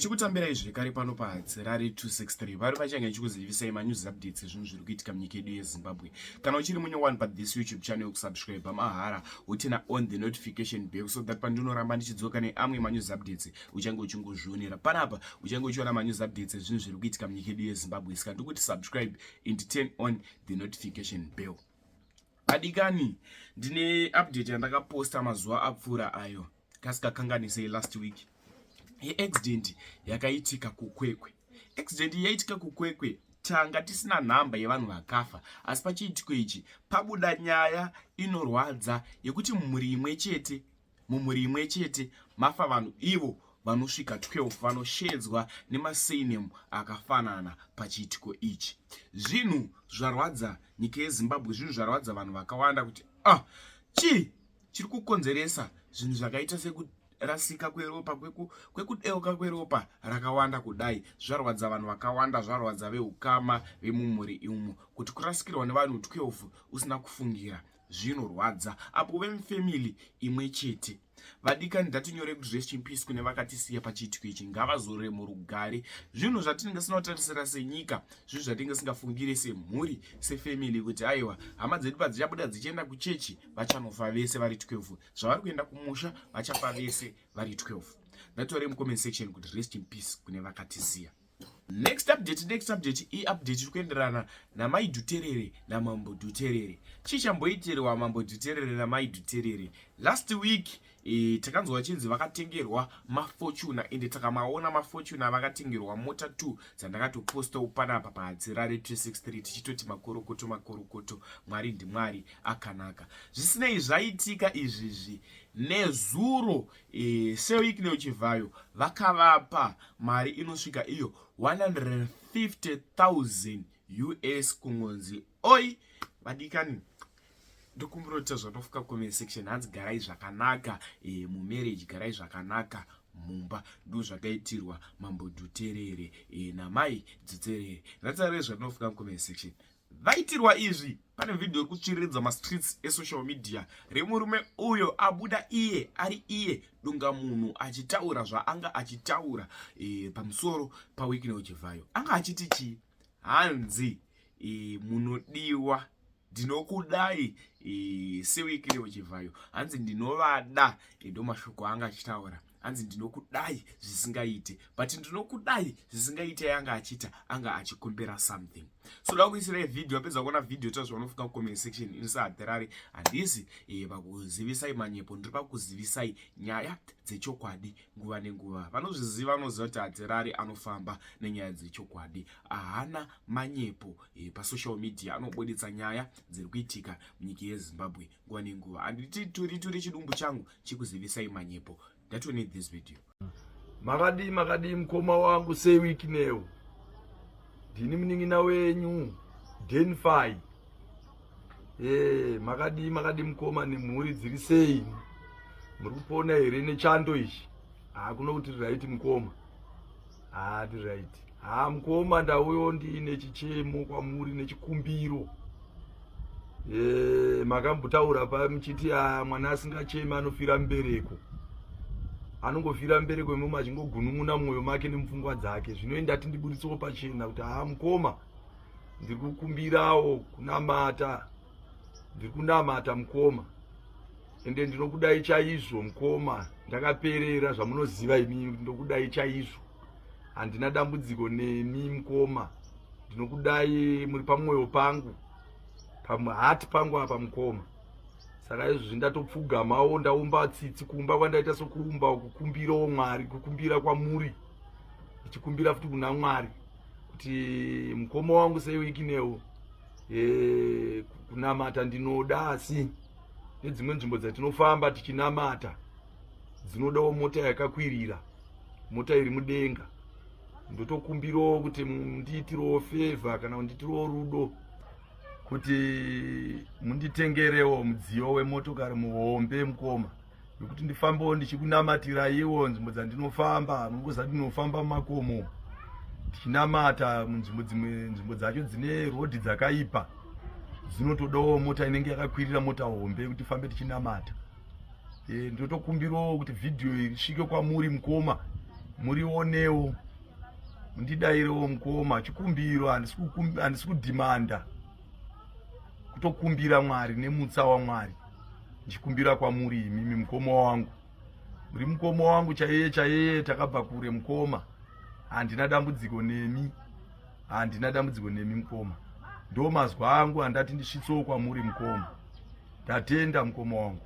Ndichikutambirai zvekare pano paHadzirare 263 vari vachange ndichikuzivisai manews updates ezvinhu zviri kuitika munyika yedu yeZimbabwe. Kana uchiri munye one pa this YouTube channel, kusubscribe mahara, uturn on the notification bell so that pandinoramba ndichidzoka neamwe manews updates uchange uchingozvionera panapa, uchange uchiona manews updates ezvinhu zviri kuitika munyika yedu yeZimbabwe. Saka ndikuti subscribe and turn on the notification bell. Adikani, ndine update yandakaposta mazuva apfuura ayo, kasikakanganisei, last week, yeaccident yakaitika kuKwekwe. Accident yaitika kuKwekwe, tanga tisina nhamba yevanhu vakafa, asi pachiitiko ichi pabuda nyaya inorwadza yekuti mumhuri imwe chete mafa vanhu ivo vanosvika 12 vanoshedzwa nemasurname akafanana pachiitiko ichi. Zvinhu zvarwadza nyika yeZimbabwe, zvinhu zvarwadza vanhu vakawanda kuti ah, chii chiri kukonzeresa zvinhu zvakaita sekurasika kweropa, kwekudeuka kweropa rakawanda kudai. Zvarwadza vanhu vakawanda, zvarwadza veukama vemumhuri imo kuti kurasikirwa nevanhu 12 usina kufungira zvinorwadza, apo vemufamily imwe chete. Vadikani, ndatinyore kuti rest in peace kune vakatisiya pachiitiko ichi, ngavazorore murugare. Zvinhu zvatinenge tisina kutarisira senyika, zvinhu zvatinenge tisingafungire semhuri, sefamily, kuti aiwa, hama dzedu padzichabuda dzichienda kuchechi vachanofa vese vari 12, zvavari kuenda kumusha vachafa vese vari 12. Ndatore mucomment section kuti rest in peace kune vakatisiya. Next update, next update, iupdate iri kuenderana naMai Dhuterere naMambo Dhuterere. Chii chamboitirwa Mambo Dhuterere naMai Dhuterere? Last week takanzwa vachinzi vakatengerwa maFortuner, ende takamaona maFortuner, vakatengerwa mota 2 dzandakatopostawo panapa paHadzirare 263, tichitoti makorokoto, makorokoto, Mwari ndiMwari akanaka. Zvisinei, zvaitika izvizvi nezuro, Sir Wicknell Chivhayo vakavapa mari inosvika iyo 150,000 US kungonzi oi. Vadikani, ndokumbira kuti zvatofuka comment section, hanzi garai zvakanaka mumarriage, garai zvakanaka mumba. Ndo zvakaitirwa Mambo Dhuterere naMai Dhuterere. Ngatitarire zvatinofuka mucomment section. Vaitirwa izvi, pane vhidhiyo iri kutsviriridza mastreets esocial media remurume uyo abuda iye ari iye dunga munhu achitaura zvaanga achitaura pamusoro paWicknell Chivhayo. Anga achiti chii? Hanzi munodiwa, ndinokudai seWicknell Chivhayo, hanzi ndinovada. Ndo mashoko anga achitaura, hanzi ndinokudai zvisingaite, but ndinokudai zvisingaite yanga achiita anga achikumbira something. So da kuisirai vhidhiyo, apedza kuona vhidhiyo tazvaunofika kucomment section. Inisahatirari handisi pakuzivisai manyepo, ndiri pakuzivisai nyaya dzechokwadi nguva nenguva. Vanozviziva vanoziva kuti Hatirari anofamba nenyaya dzechokwadi, ahana manyepo. Pasocial media anobuditsa nyaya dziri kuitika munyika yeZimbabwe nguva nenguva. Handiti turi turi chidumbu changu chikuzivisai manyepo. That we need this video. Makadii, makadii mukoma wangu Sir Wicknell? Ndini munin'ina wenyu Denfi. Makadii, makadii mukoma nemhuri, dziri sei? Muri kupona here nechando ichi? Hakuna kuti right mukoma, hati right. Ha mukoma, ndauyo ndiine chichemo kwamuri nechikumbiro. Makambotaura pa muchiti mwana asingachemi anofira mubereko, anongofira mubereko imomo achingogunun'una mumwoyo make nemupfungwa dzake. Zvino ndati ndibuditsewo pachena kuti haa mukoma, ndiri kukumbirawo kunamata, ndiri kunamata mukoma, ende ndinokudai chaizvo mukoma. Ndakaperera zvamunoziva imi, ndinokudai chaizvo, handina dambudziko nemi mukoma. Ndinokudai, muri pamwoyo pangu, pamuhati pangu apa mukoma. Saka izvozvi ndatopfugamawo, ndaumba tsitsi kumba kwandaita sokuumba kukumbirawo Mwari, kukumbira kwamuri, ndichikumbira futi kuna Mwari kuti mukoma wangu Sir Wicknell, kunamata ndinoda, asi nedzimwe nzvimbo dzatinofamba tichinamata dzinodawo mota yakakwirira, mota iri mudenga. Ndotokumbirawo kuti mundiitirewo favour kana kundiitirewo rudo kuti munditengerewo mudziyo wemotokari muhombe mukoma, nekuti ndifambewo ndichikunamatiraiwo nzvimbo dzandinofamba. Munongoziva ndinofamba mumakomo tichinamata munzvimbo dzimwe, nzvimbo dzacho dzine rodhi dzakaipa, dzinotodawo mota inenge yakakwirira, mota hombe kuti tifambe tichinamata. Ndinotokumbirawo kuti vhidhiyo iyi isvike kwamuri mukoma. Murionewo, mundidairewo mukoma. Chikumbiro, handisi kudhimanda, kutokumbira Mwari nemutsa waMwari, ndichikumbira kwamuri imimi mukoma wangu. Muri mukoma wangu chaiye chaiye, takabva kure mukoma. Handina dambudziko nemi, handina dambudziko nemi mukoma. Ndo mazwa angu andati ndisvitsewo kwamuri mukoma. Ndatenda mukoma wangu.